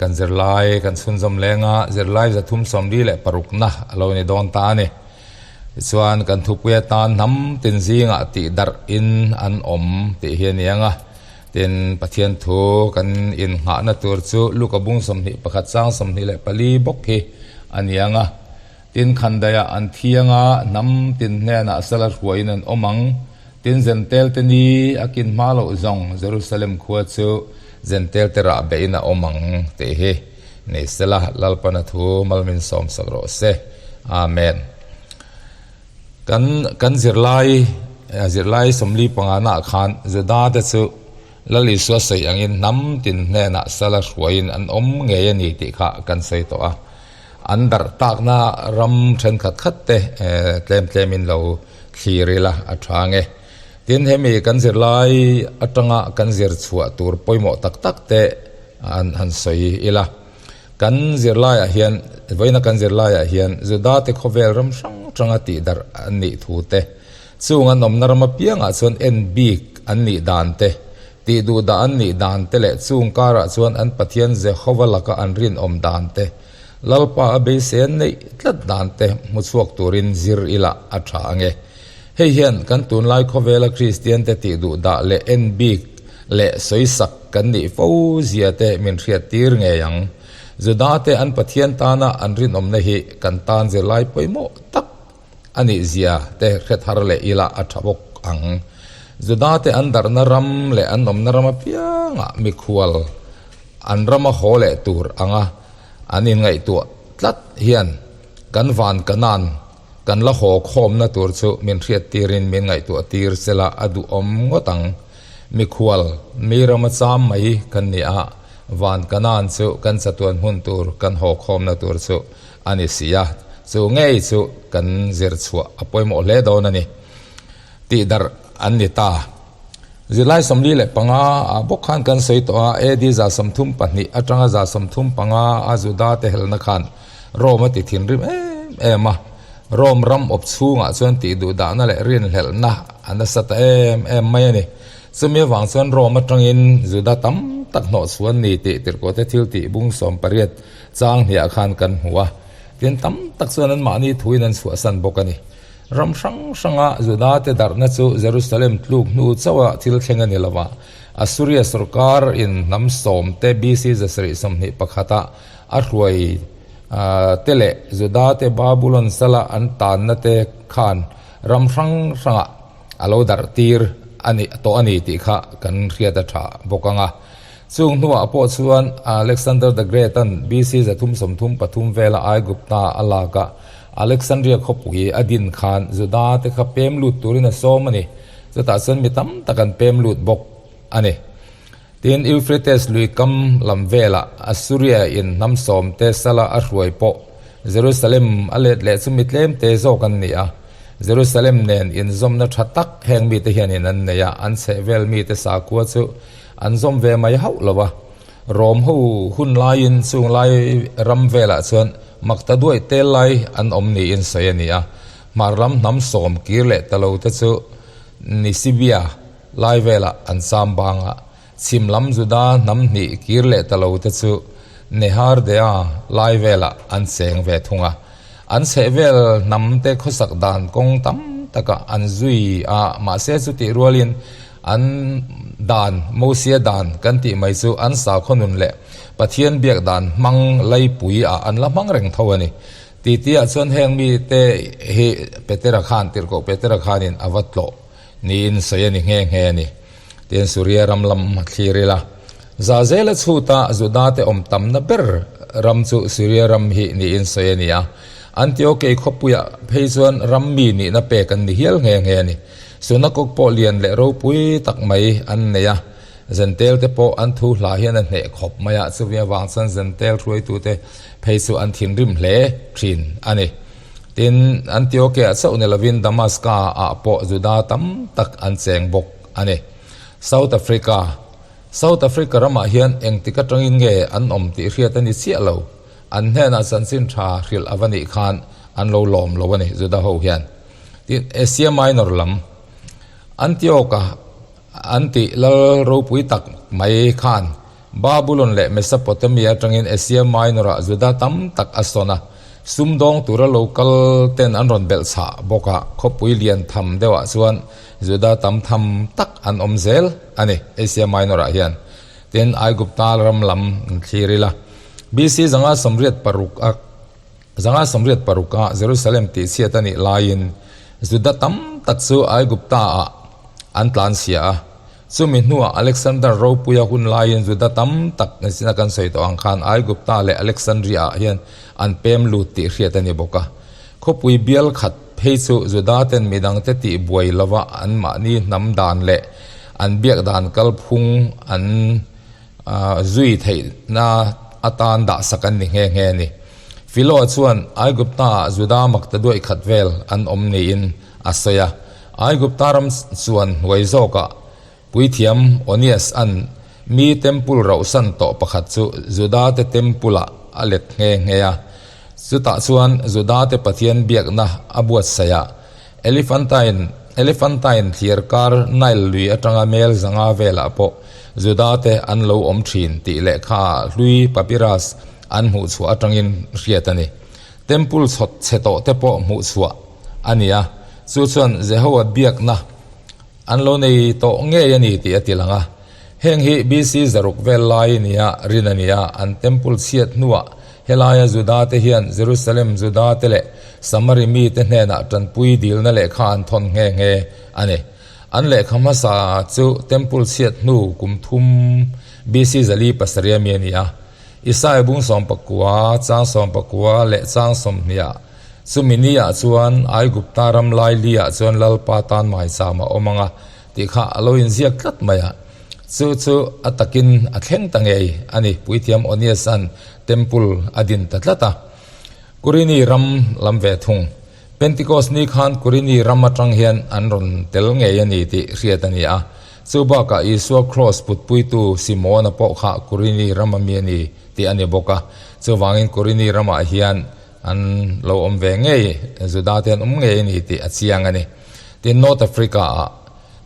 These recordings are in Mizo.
Kan zirlai kan chhunzawm lenga zirlai 346na a lo ni dawn ta a ni. Tichuan kan thupui atan hnam tin zingah tih darh in an awm tih hi a ni ang a. Tin, Pathian thu kan innghahna tur chu Luka bung 21 chang 24 bawk hi a ni ang a. Tin, khandaiah an thiang a, hnam tin hnenah sala hruaiin an awm ang. Tin, Zentel te ni a kin hma loh zawng Jerusalem khua chu Zentel te rah behin a awm ang tih hi ni sela, Lalpana thu malmin sawmsak rawh se. Amen. Kan kan zirlai zirlai 45 naah khan Juda te chu Lal Isua sawi angin hnam tin hnenah sala hruaiin an awm ngei a ni tih kha kan sawi tawh a. An darh takna ram thenkhat khat te tlem tlemin lo thlir ila a tha nge. Tin, hemi kan zirlai atanga kan zir chhuah tur pawimawh tak tak te an han sawi ila. Kan zirlaiah hian, vawiina kan zirlaiah hian Judate khawvel ram hrang hranga tihdarh an nih thu te, chung an awmna ram apiangah chuan en bik an nih dan te, tih duhdah an nih dan te leh chung karah chuan an Pathian Jehova laka an rinawm dan te, Lalpa a beisei an neih tlat dan te hmu chhuak turin zir ila a tha ange. Hei hian kan tunlai khawvela Kristiante tih duhdah leh en bik leh sawisak kan nih fo zia te min hriat tir ngei ang. Judate an Pathian tana an rinawmna hi kan tan zirlai pawimawh tak a nih zia te hre thar leh ila a tha bawk ang. Judate an darhna ram leh an awmna ram apiangah mikhual an rama haw leh tur anga an inngaihtuah tlat hian kan van kanan Kan la haw khawmna tur chu min hriattirin min ngaihtuah tir sela a duhawm ngawt ang. Mikhual, mi rama cham mai kan ni a, van Kanaan chu kan chatuan hmun tur kan haw khawmna tur chu a ni si a, chu ngei chu kan zir chhuah a pawimawh hle dawn a ni tih darh an ni ta. Zirlai 45 ah bawk khan kan sawi tawh a, AD 132 atanga 135 a Juda te helna khan Rome a ti thinrim em em a, Rome ram awp chhungah chuan tih duh dahna leh rinhlelhna a nasa ta em em mai a ni. Chumi avang chuan Rome atangin Juda tam tak hnawh chhuan ni tih tirhkuahte thil tih bung 18 chang hniah khan kan hmu a, tin tam tak chuan anmahni thuin an chhuahsan bawk a ni. Ram hrang hranga Judate darhna chu Jerusalem tluk hnu chauha thil thleng a ni lo a, Assuria sorkar in hnam sawmte BC 721 ah a hruai te leh Judate Babulon sala an tanna te khan ram hrang hrangah a lo darh tir a ni tawh a ni tih kha kan hriat a tha bawk ang a. Chung hnuah pawh chuan Alexander the Great an BC 333 vela Aigupta a lak a, Alexandria khawpui a din khan Juda te kha pem lut turin a sawm a ni. Chutah chuan mi tam tak an pem lut bawk a ni. Tin, Euphrates lui kam lam velah Assuria in hnam sawm te sala a hruai pawh Jerusalem a let leh chu mi tlem te zawk an ni a. Jerusalem nen inzawmna tha tak heng mite hianin an nei a, an chhehvel mite sakhua chu an zawm ve mai hauh lo a. Rom ho hun laiin chung lai ram velah chuan makta duai tel lai an awm niin sawi a ni a. Hmar lam hnam sawm kir leh ta lo te chu Nisibia lai velah an cham bang a. Chhim lam Juda hnam hnih kir leh ta lo te chu Nehardea lai velah an cheng ve thung a. An chhehvel hnam te khawsak dan kawng tam takah an zui a, mahse chutih rualin an dan, Mosia dan kan tih mai chu an sakhaw nun leh Pathian biak dan hmang laipui ah an la hmang reng tho a ni. Titiah chuan heng mite hi Petera khan, Tirhkoh Petera khanin a va tlawh niin sawi a ni nghe nghe a ni. Tin, Suria ram lam a thlir ila, Zazela chhuta Judate awm tamna ber ram chu Suria ram hi niin sawi a ni a. Antiokei khawpuiah phei chuan ram mi nihna pek an ni hial nghe nghe a ni. Sunakok pawh lian leh ropui tak mai an nei a, Zentel te pawh an thu hla hian a hneh khawp mai a, chumi avang chuan Zentel hruaitute phei chu an thinrim hle thin a ni. Tin, Antiokeah chauh ni lovin Damaska-ah pawh Juda tam tak an cheng bawk a ni. South Africa South Africa ramah hian engtik atangin nge an awm tih hriat a ni chiah lo. An hnenah chanchin tha hrilh a va nih khan an lo lawm lo a ni Juda ho hian. Tin, Asia Minor lam Antioch-a an tih lal ropui tak mai khan. Babulon leh Mesopotamia atangin Asia Minor-ah Juda tam tak a sawn a, sumdawng tura lo kal ten an rawn belh chhah bawk a, khawpui lian tham deuhah chuan Juda tam tham tak an awm zel a ni Asia Minor-ah hian. Tin, Aigupta ram lam an thlir ila. BC 586 a 586 a Jerusalem tihchhiat a nih laiin Juda tam tak chu Aigupta-ah an tlanchhia a. Chumi hnuah Alexander ropuia hun laiin Juda tam tak nicina kan sawi tawh ang khan Aigupta leh Alexandria-ah hian an pem lut tih hriat a ni bawk a. Khawpui bial khat phei chu Juda-ten midangte tih buai lova anmahni hnam dan leh an biak dan kalphung an zui theihna atan dahsak an ni nghe nghe a ni. Philo chuan Aigupta-ah Juda makta duaih khat vel an awm niin a sawi a. Aigupta ram chuan hnuai zawkah puithiam Onias-a'n mi temple rauhsan tawh pakhat chu Juda-te temple-ah a let nghe nghe a. Chutah chuan Juda-te Pathian biakna a buatsaih a, Elephantine Elephantine thlir kar Nile lui atanga mel zanga velah pawh Juda-te an lo awm thin tih lehkha hlui papyrus an hmuhchhuah atangin hriat a ni. Temple chhawt chhe tawh te pawh hmuhchhuah a ni a, chu chuan Jehovah biakna an lo nei tawh ngei a ni tih a ti lang a. Heng hi BC zaruk vel lai nia rin a ni a, an temple chhiat hnuah helaia Juda-te hian Jerusalem Juda-te leh Samari mite hnenah tanpui dilna lehkha an thawn nghe nghe a ni. An lehkha hmasa chu temple chhiat hnu kum thum BC 407 a mi a ni a. Isaiah bung 19, chang 19 leh chang 20 ah Chumi niah chuan Aigupta ram lailiah chuan Lalpa tan maicham a awm ang a tih kha a lo inziak tlat mai a. Chu chu a takin a thleng ta ngei a ni, Puithiam Onias-a'n Temple a din ta tlat a. Kurini ram lam ve thung. Pentikos ni khan Kurini ram atang hian an rawn tel ngei a ni tih hriat a ni a. Chu bakah Isua Kraws putpuitu Simona pawh kha Kurini rama mi a ni tih a ni bawk a. Chuvangin Kurini ramah hian An lo awm ve ngei, Juda te an awm ngei a ni tih a chiang a ni. Tin, North Africa ah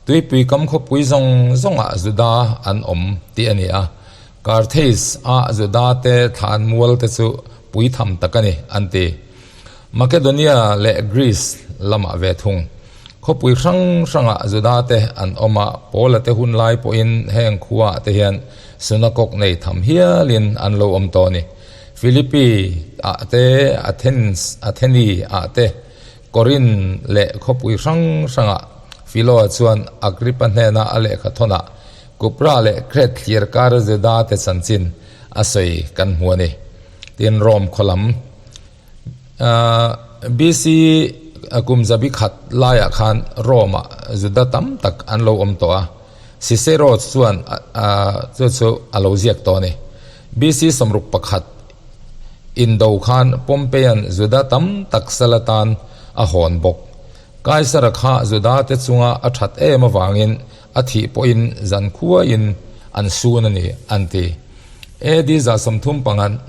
tuipui kam khawpui zawng zawngah Juda an awm tih a ni a. Carthage ah Juda te thlan mual te chu pui tham tak a ni an ti. Makedonia leh Greece lamah ve thung. Khawpui hrang hrangah Juda te an awm a, Paula te hun lai pawhin heng khuaah te hian synagog nei tham hialin an lo awm tawh a ni. Philippi ah te, Athens, Atheni ah te, Korin leh khawpui hrang hrangah Philo-a chuan Agrippa hnena a lehkha thawnah Kupra leh Kret thlir kar Juda te chanchin a sawi kan hmu a ni. Tin, Rome khaw lam BC kum zabi khat laiah khan Rome-ah Juda tam tak an lo awm tawh a. Cicero chuan chu chu a lo ziak tawh a ni. BC 61 indo khan Pompeian Juda tam tak sal atan a hawn bawk. Kaisara kha Juda te chunga a that em avangin a thih pawhin zankhuain an sun a ni an ti. AD 135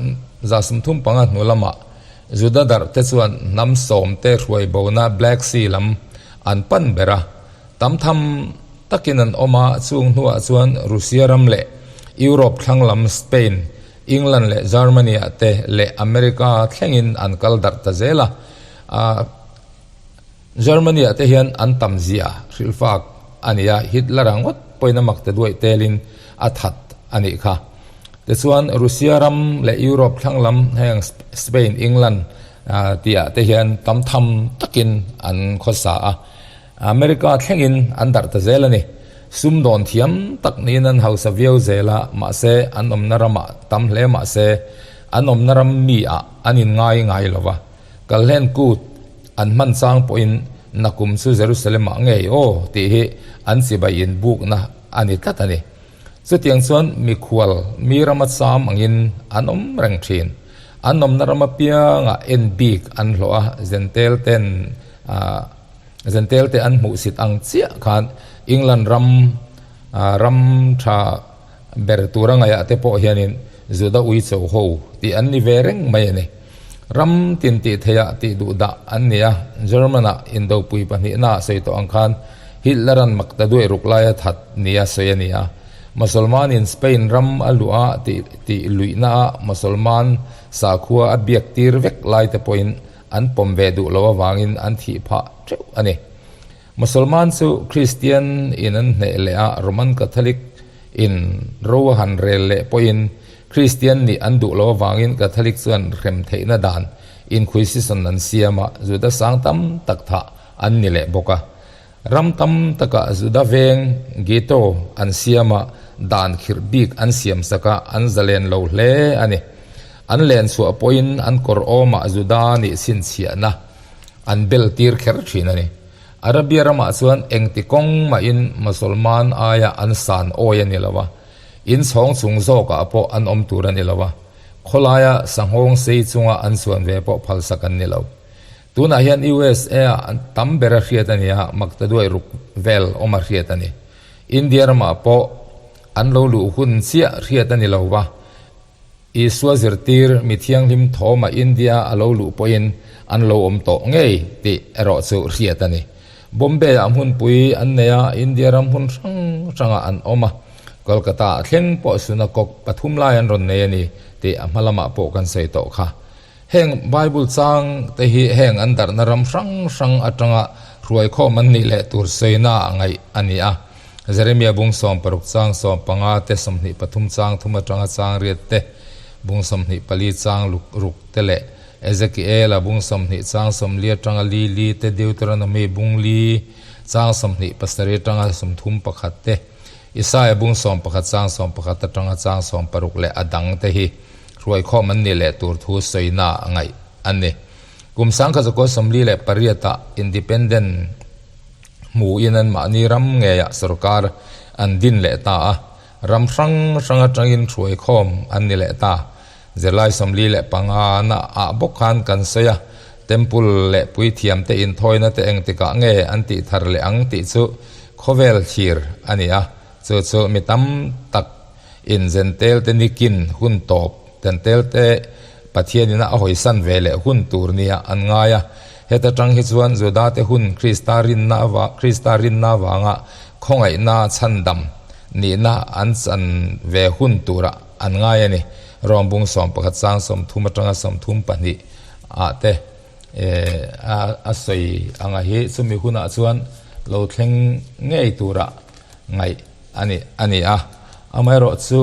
135 hnu lamah Juda darh te chuan hnam sawmte hruai bona Black Sea lam an pan ber a. Tam tham takin an awm a, chung hnuah chuan Russia ram leh Europe thlang lam Spain, England leh Germany-ah te leh America thlengin an kal darh ta zel a. Germany-ah te hian an tam zia hrilhfak a ni a, Hitler-a ngawt pawhin a mak ta duaih telin a that a nih kha. Tichuan Russia ram leh Europe thlang lam heng Spain, England tihah te hian tam tham takin an khawsa a. America thlengin an darh ta zel a ni. Sumdawn thiam tak niin an hausa viau zel a, mahse an awmna ramah tam hle mahse an awmna ram mi ah an inngai ngai lo va. Kalhlen kut an hman chang pawhin nakum chu Jerusalem ah ngei aw tih hi an chibai inbukna a ni tlat a ni. Chutiang chuan mikhual mi rama cham angin an awm reng thin. An awmna ram apiangah en bik an hlawh a, Zentel ten Zentel te an hmuhsit ang chiah khan England ram ram tha ber tura ngaihah te pawh hianin Juda uicho ho tih an ni ve reng mai a ni. Ram tin tih theiah tih duh dah an ni a, German-ah indopui pahnihna sawi tawh ang khan Hitler-a'n makta duai ruk laia that nia sawi a ni a. Mosolmanin Spain ram a luh a tih tih luihna ah Mosolman sakhua a biak tir vek lai te pawhin an pawm ve duh lo avangin an thih phah teuh a ni. Mosolman chu Kristian in an hneh leh a Roman Catholic in ro a han rel leh pawhin Kristian nih an duh lo avangin Catholic chuan hrem theihna dan Inquisition an siam a, Juda sang tam tak thah an ni leh bawk a. Ram tam takah Juda veng, ghetto, an siam a, dan khirh bik an siam sak a, an zalen lo hle a ni. An len chhuah pawhin an kawr awmah Juda nih chhinchhiahna an bel tir kher thin a ni. Arabia ramah chuan engti kawng mahin Mosolman aia an san awi a ni lo a, in chhawng chung zawkah pawh an awm tur a ni lo a, khawlaia sanghawng sei chunga an chuan ve pawh phalsak an ni lo. Tunah hian USA ah an tam ber a hriat a ni a, maktaduai ruk vel awm a hriat a ni. India ramah pawh an lo luh hun chiah hriat a ni lo va, Isua zirtir mi thianghlim thawmah India a lo luh pawhin an lo awm tawh ngei tih erawh chu hriat a ni. Bombay ah hmunpui an nei a, India ram hmun hrang hrangah an awm a, Kolkata ah thleng pawh sunakok pathum lai an rawn nei a ni tih a hma lamah pawh kan sawi tawh kha. Heng Bible chang te hi heng an darhna ram hrang hrang atanga hruaikhawm an nih leh tur sawina a ngaih a ni a. Jeremia bung 60 chang 15 te, 23 chang thum atanga chang riat te, bung 24 chang luk ruk te leh Ezekiela bung 20 chang 40 atanga li li te, Deuteronomy bung li chang 27 atanga 31 te, Isaia bung 11 chang 11 atanga chang 16 leh a dang te hi Hruaikhawm an nih leh tur thu sawina a ngaih a ni. Kum 1948 ah Independent hmuhin an mahni ram ngeiah sorkar an din leh ta a, ram hrang hrang atangin hruaikhawm an ni leh ta. Zirlai 45 na ah bawk khan kan sawi a, Temple leh puithiam te inthawina te engtikah nge an tih thar leh ang tih chu khawvel thlir a ni a, chu chu mi tam tak In Zentel te nikin hun tawp Tentel te Pathian ina a hawisan ve leh hun tur nia an ngai a. Heta tang hi chuan Juda te hun Krista rinna ava Krista rinna avanga khawngaihna chhandam nihna an chan ve hun turah an ngai a ni. Rom bung 11 chang 30 atanga 32 ah te a a sawi anga hi chumi hunah chuan lo thleng ngei turah ngaih a ni a ni a. Amaherawh chu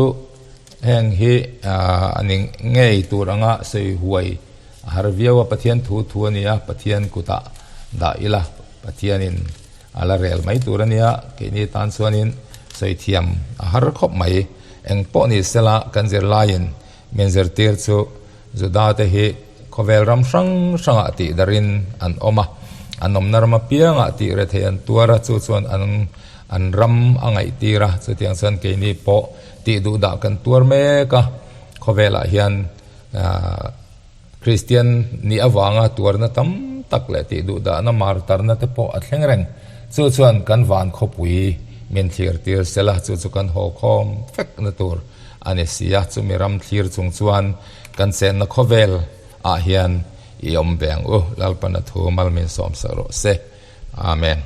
heng hi a ni ngei tur anga sawi huai a har viau a, Pathian thu thu a ni a, Pathian kutah dah ila Pathianin a la rel mai tur a nia, keini tan chuanin sawi thiam a har khawp mai. Eng pawh ni sela kan zirlaiin min zirtir chu Juda te hi khawvel ram hrang hrangah tih darin an awm a, an awmna ram apiangah tih rethei an tuar a, chu chuan an an ram a ngaihtir a, chutiang chuan keini pawh tih duh dah kan tuar mek a, khawvelah hian Kristian nih avanga tuarna tam tak leh tih duh dahna mar tarna te pawh a thleng reng. Chu chuan kan van khawpui min thlir tir sela, chu chu kan haw khawm vek na tur a ni si a, chumi ram thlir chung chuan kan chenna khawvel ah hian i awm ve ang u, Lalpana thu mal min sawm sak rawh se. Amen.